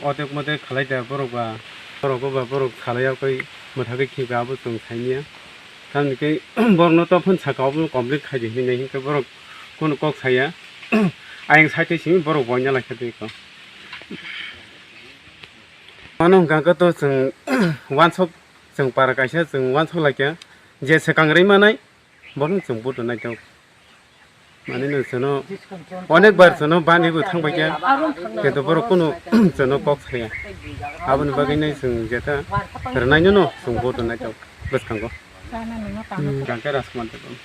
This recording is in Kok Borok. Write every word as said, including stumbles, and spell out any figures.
Kotek motek khalai da borok ba, borok ba borok khalai ya koi mwthagwi khiba abo chwng saimanya. Tamni khe borokno to phun saka obo complete khai di hinwi hinkhe borok kunu kok saya. Ayang site simi borok boina lai kha twi ko. Mano hwnkha khe to chwng wansok, chwng para kaisa chwng wansok lai kha. Je swkang rwi manai, bono chwng vote rwnai tok. Mane no chwngno onek bar chwngno bani bo thang bai kha. Kintu borok kunu chwngno kok saya. Aboni bagwi no chwng jeta rwnai no chwng vote rwnai tok bwskango. Hwnkha khe Rajkumar Debbarma.